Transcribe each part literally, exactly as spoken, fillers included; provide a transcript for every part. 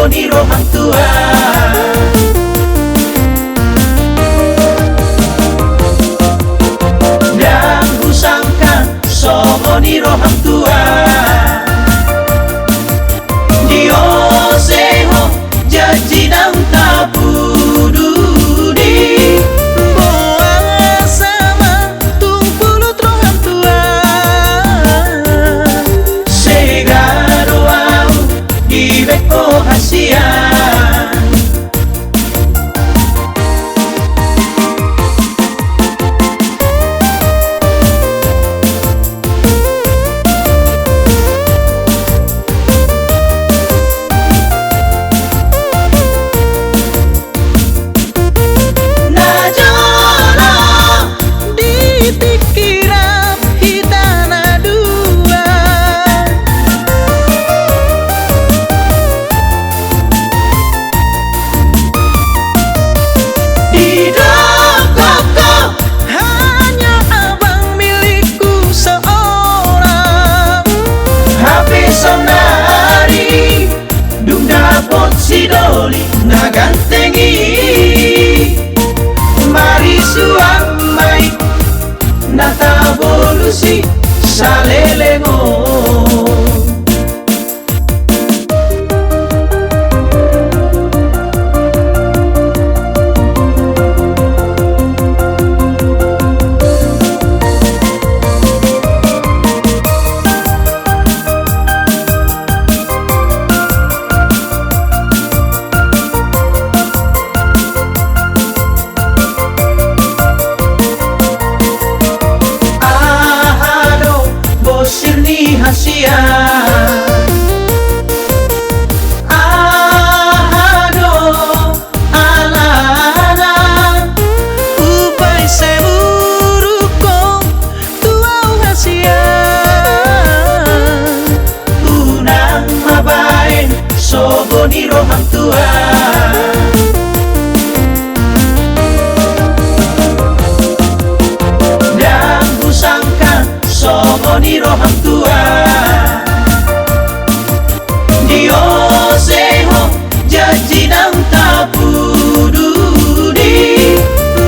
ni rohang tuan. Ndang husangka songon i rohang tuan. Diosehon janji naung tapudun i. Boasa ma tung pulut roham tuan. Sega do ahu dibege hasian. Na jolo di tingki rap hita na dua. Didok ho hanya abang milikku seorang. Hape saonari dung dapot si doli na ganteng i. Marisuang ma i na tabolus i saleleng on. Aha do bosir ni hasian? Aha do alana? Hupaise buruk ho tu ahu hasian. Unang ma baen sogo ni roham tuan. Ndang husangka sogo ni roham tuan. Diosehon janji naung tapudun i.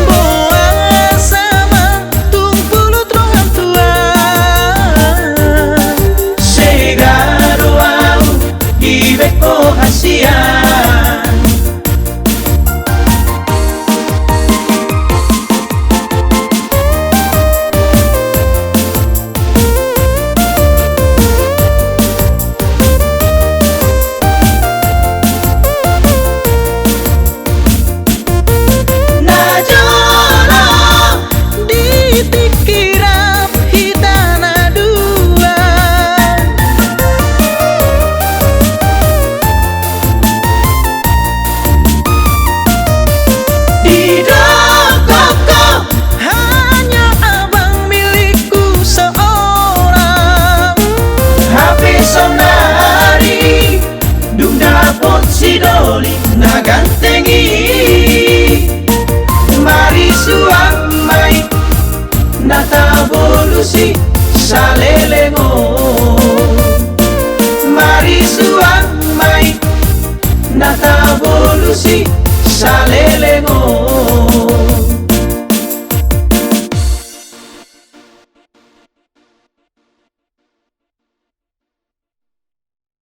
Boasa ma tung pulut roham tuan. Sega do ahu dibege hasian. Na jolo di tingki rap hita na dua. Didok ho hanya abang milikku seorang. Hape saonari dung dapot si doli na ganteng i. Marisuang ma i na tabolus i saleleng on. Marisuang ma i na tabolus i saleleng on.